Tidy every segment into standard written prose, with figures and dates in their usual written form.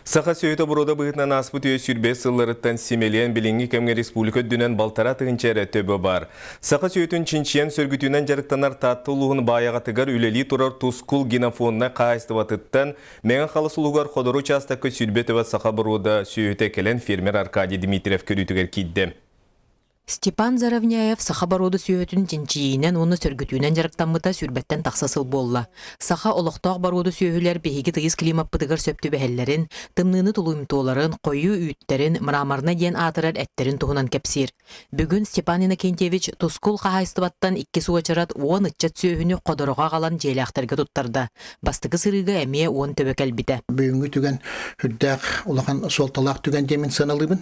Саха сүөһүтэ боруода быһыытынан ааспыт үйэ 25 сылларыттан симэлийэн билиҥҥи кэмҥэ республика үрдүнэн балтараа тыһыынча эрэ төбө баар. Саха сүөһүтүн чинчийэн сөргүтүүнэн дьарыктанар Таатта улууһун Баайаҕатыгар үлэлии турар Тускул генофонднай хаһаайыстыбатыттан Мэҥэ Халыс улууһугар Ходоро учаастакка 20 төбө саха боруода сүөһүтэ кэлэн фермер Аркадий Дмитриев көрүүтүгэр киирдэ. Степан Заровняев саха боруода сүөһүтүн чинчийиинэн уонна сөргүтүүнэн дьарыктаммыта сүүрбэттэн тахса сыл буолла. Саха олохтоох боруода сүөһүлэр биһиги тыйыс климаппытыгар сөп түбэһэллэрин, тымныыны тулуйумтуоларын, хойуу үүттэрин, мраморнай диэн аатырар эттэрин туһунан кэпсиир. Бүгүн Степан Иннокентьевич Тускул хаһаайыстыбаттан иккис уочарат 10 ыччат сүөһүнү Ходороҕо аҕалан дьиэлээхтэргэ туттарда. Бастакы сырыыга эмиэ 10 төбө кэлбитэ. Бүгүҥҥү түгэн үрдээх улахан суолталаах түгэн диэн мин сыаналыыбын.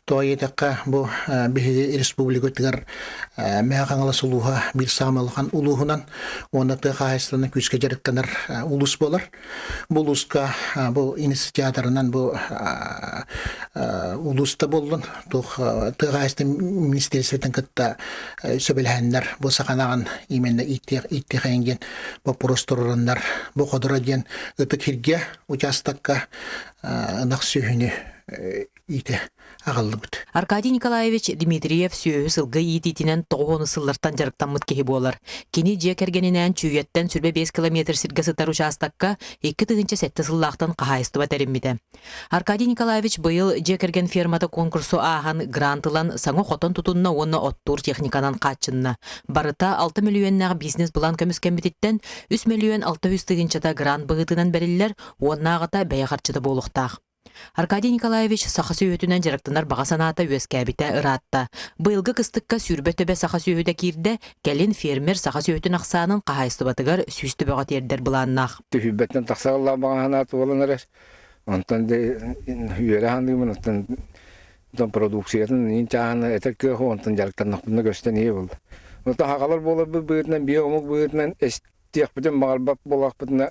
Тоҕо диэтэххэ, бу биһиги республикатыгар Мэҥэ Хаҥалас улууһа биир саамай улахан улууһунан уонна тыа хаһаайыстыбанан күүскэ дьарыктанар улуус буолар. Бу улууска бу институтарынан бу улууста буоллун, туох тыа хаһаайыстыбатын министерствотын кытта сөбүлэһэннэр бу саханаҕын именно ииттиэхэйин диэн боппуруос туруораннар бу Ходоро диэн ытык сиргэ учаастакка ынах сүөһүнү иитэ аҕаллыбыт. Аркадий Николаевич Дмитриев сүөһү-сылгы иитиитинэн 90 сыллартан дьарыктаммыт киһи буолар. Кини дьиэ кэргэнинээн Чүүйэттэн 25 километр сиргэ сытар учаастакка 2007 сыллаахтан хаһаайыстыба тэриммитэ. Аркадий Николаевич быйыл дьиэ кэргэн фермата конкурсу ааһан грант ылан саҥа хотон тутунна уонна оттуур техниканан хааччынна. Барыта 6 мөлүйүөннээх бизнес-былаан көмүскэммититтэн 3 мөлүйүөн 600 тыһыынчата грант быһыытынан бэриллэр уоннааҕыта бэйэ харчыта буолуохтаах. Аркадий Николаевич саха сүөһүтүнэн дьарыктанар баҕа санаата үөскээбитэ ыраатта. Быйылгы кыстыкка 20 төбө саха сүөһүтэ киирдэ, кэлин фермер саха сүөһүтүн ахсаанын хаһаайыстыбатыгар 100 төбөҕө тиэрдэр былааннаах. Түһүйбэттэн тахса ыллаан баҕа санаата буолан эрэр. Онтон үөрэ саныыбын, оттон продукциятын иин чааһын этэр кыах онтон дьарыктаннахпына көстөн ийэ буолла. Онтон хахалар буоларбыт быһыытынан, биэ омук быһыытынан тиэхпитин баҕарбат буоллахпытына,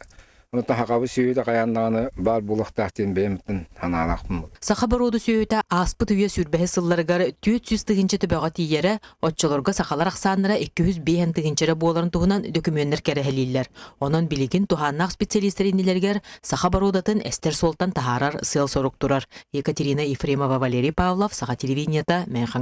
таһаҕабыт сүөһүтэ хайаан даҕаны баар буолуохтаах диэн бэйэм санаалаахпын. Саха боруоду сүөһүтэ ааспыт үйэ сүүрбэһис сылларыгар 400 тыһыынча төбөҕө тиийэрэ, оччолорго сахалар ахсааннара 205 тыһыынча эрэ буоларын туһунан дөкүмүөннэр кэрэһэлииллэр. Онон билигин туһааннаах специалистэр иннилэригэр саха боруодатын эстэр суолтан таһаарар сыал-сорук турар. Екатерина Ефремова, Валерий Павлов, Саха телевидениета, Мэҥэ